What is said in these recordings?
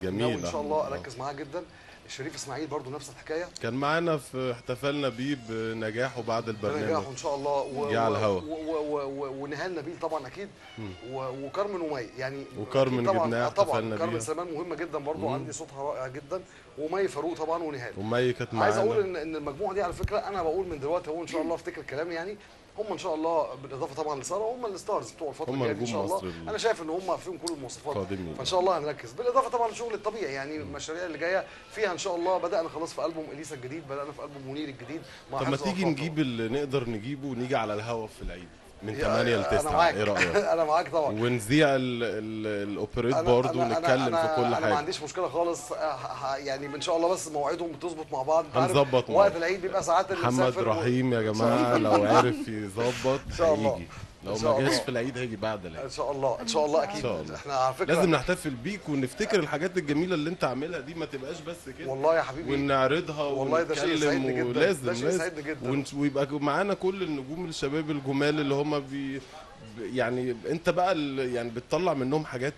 جميلة ان شاء الله اركز معاها جدا. شريف اسماعيل برضو نفس الحكاية، كان معانا في احتفلنا بيه بنجاحه بعد البرنامج، بنجاحه ان شاء الله على الهوا. ونهال نبيل طبعا اكيد، وكارمن ومي، يعني وكارمن جبناها طبعا، كارمن سليمان مهمة جدا برضو، عندي صوتها رائع جدا، ومي فاروق طبعا ونهال، ومي كانت معانا. عايز اقول ان المجموعة دي على فكرة انا بقول من دلوقتي هو ان شاء الله افتكر كلامي، يعني هم ان شاء الله بالاضافة طبعا لساره هم ال stars بتوع الفترة الجاية ان شاء الله. انا شايف ان هم فيهم كل المواصفات، فان شاء الله هنركز بالاضافة طبعا للشغل الطبيعي، يعني المشاريع اللي جاية فيها ان شاء الله. بدانا خلاص في البوم اليسا الجديد، بدانا في البوم منير الجديد. طب ما تيجي نجيب اللي نقدر نجيبه ونيجي على الهوا في العيد من 8 ل 9، ايه رايك؟ انا معاك طبعا، ونذيع الاوبريت برضه ونتكلم في كل حاجة. انا ما عنديش مشكلة خالص، يعني ان شاء الله بس مواعيدهم بتظبط مع بعض. هنظبط وقت العيد بيبقى ساعات اللي محمد رحيم يا جماعة لو عرف يظبط هيجي، لو ما جاش في العيد هيجي بعد العيد ان شاء الله. ان شاء الله اكيد. احنا على فكرة لازم نحتفل بيك ونفتكر الحاجات الجميلة اللي انت عاملها دي، ما تبقاش بس كده والله يا حبيبي، ونعرضها والله ده شيء يسعدني جدا، لازم ده شيء يسعدني جدا، ويبقى معانا كل النجوم الشباب الجمال اللي هم يعني انت بقى يعني بتطلع منهم حاجات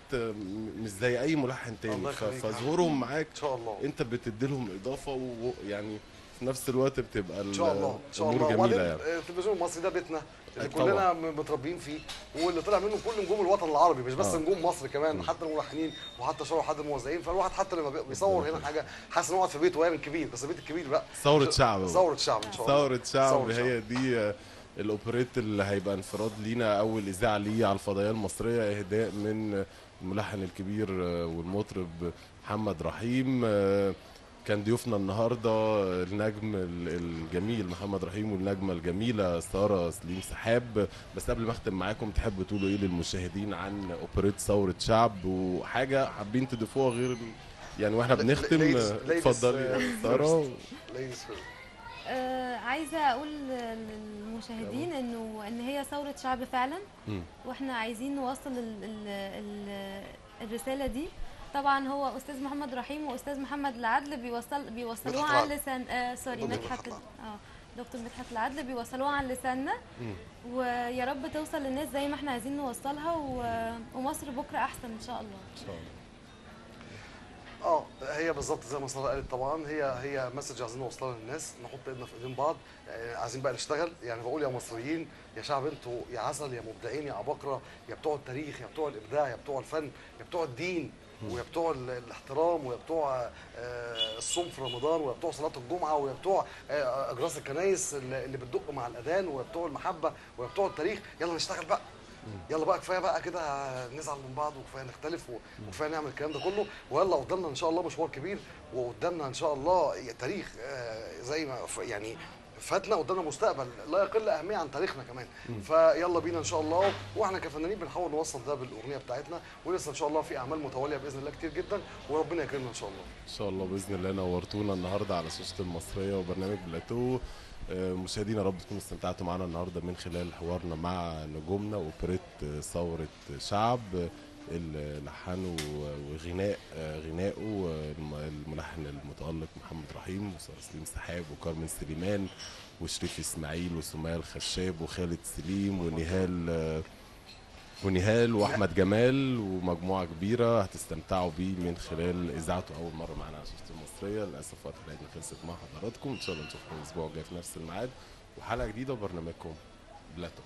مش زي اي ملحن تاني، فظهورهم معاك ان شاء الله انت بتدي لهم اضافه، ويعني في نفس الوقت بتبقى ان شاء الله ان شاء الله جميلة. يعني التلفزيون المصري ده بيتنا اللي كلنا متربيين فيه، واللي طلع منه كل نجوم الوطن العربي، مش بس نجوم مصر كمان، حتى الملحنين وحتى شرح حد الموزعين. فالواحد حتى لما بيصور هنا حاجة حاسس ان هو قاعد في بيته، وهي كبير، بس البيت الكبير بقى ثورة شعب، ثورة شعب ان شاء الله، ثورة شعب هي دي الاوبريت اللي هيبقى انفراد لينا، اول اذاعة ليه على الفضائية المصرية، اهداء من الملحن الكبير والمطرب محمد رحيم. كان ضيوفنا النهارده النجم الجميل محمد رحيم والنجمه الجميلة ساره سليم سحاب. بس قبل ما اختم معاكم، تحبوا تقولوا ايه للمشاهدين عن اوبريت ثورة شعب، وحاجه حابين تضيفوها غير يعني واحنا بنختم؟ اتفضلي ساره. عايزه اقول للمشاهدين انه ان هي ثورة شعب فعلا، واحنا عايزين نوصل الرسالة دي. طبعا هو استاذ محمد رحيم واستاذ محمد العدل بيوصلوها عن لسان sorry مدحت، دكتور مدحت العدل بيوصلوها عن لساننا، ويا رب توصل للناس زي ما احنا عايزين نوصلها، ومصر بكره احسن ان شاء الله. ان شاء الله. هي بالظبط زي ما ساره قالت طبعا، هي message عايزين نوصلها للناس، نحط ايدنا في ايدين بعض، عايزين بقى نشتغل. يعني بقول يا مصريين، يا شعب انتوا يا عسل، يا مبدعين، يا عباقره، يا بتوع التاريخ، يا بتوع الابداع، يا بتوع الفن، يا بتوع الدين، ويا بتوع الاحترام، ويا بتوع الصوم في رمضان، ويا بتوع صلاة الجمعة، ويا بتوع اجراس الكنايس اللي بتدق مع الاذان، ويا بتوع المحبة، ويا بتوع التاريخ. يلا نشتغل بقى، يلا بقى، كفاية بقى كده نزعل من بعض، وكفاية نختلف، وكفاية نعمل الكلام ده كله. ويلا قدامنا ان شاء الله مشوار كبير، وقدامنا ان شاء الله تاريخ زي ما يعني فاتنا، قدامنا مستقبل لا يقل اهمية عن تاريخنا كمان. فيلا بينا ان شاء الله، واحنا كفنانين بنحاول نوصل ده بالاغنيه بتاعتنا، ولسه ان شاء الله في اعمال متوالية باذن الله كتير جدا، وربنا يكرمنا ان شاء الله. ان شاء الله باذن الله. نورتونا النهارده على شاشة المصرية وبرنامج بلاتو. مشاهدينا يا رب تكونوا استمتعتوا معانا النهارده من خلال حوارنا مع نجومنا اوبريت ثورة شعب اللي لحنه وغناء غنائه الملحن المتألق محمد رحيم وسارة سليم سحاب وكارمن سليمان وشريف اسماعيل وسمية الخشاب وخالد سليم ونهال واحمد جمال ومجموعة كبيرة هتستمتعوا بيه من خلال اذاعته اول مرة معانا على شاشة المصرية. للاسف وقت حلقتنا خلصت مع حضراتكم، ان شاء الله نشوفكم الاسبوع الجاي في نفس الميعاد وحلقه جديدة وبرنامجكم بلاتو.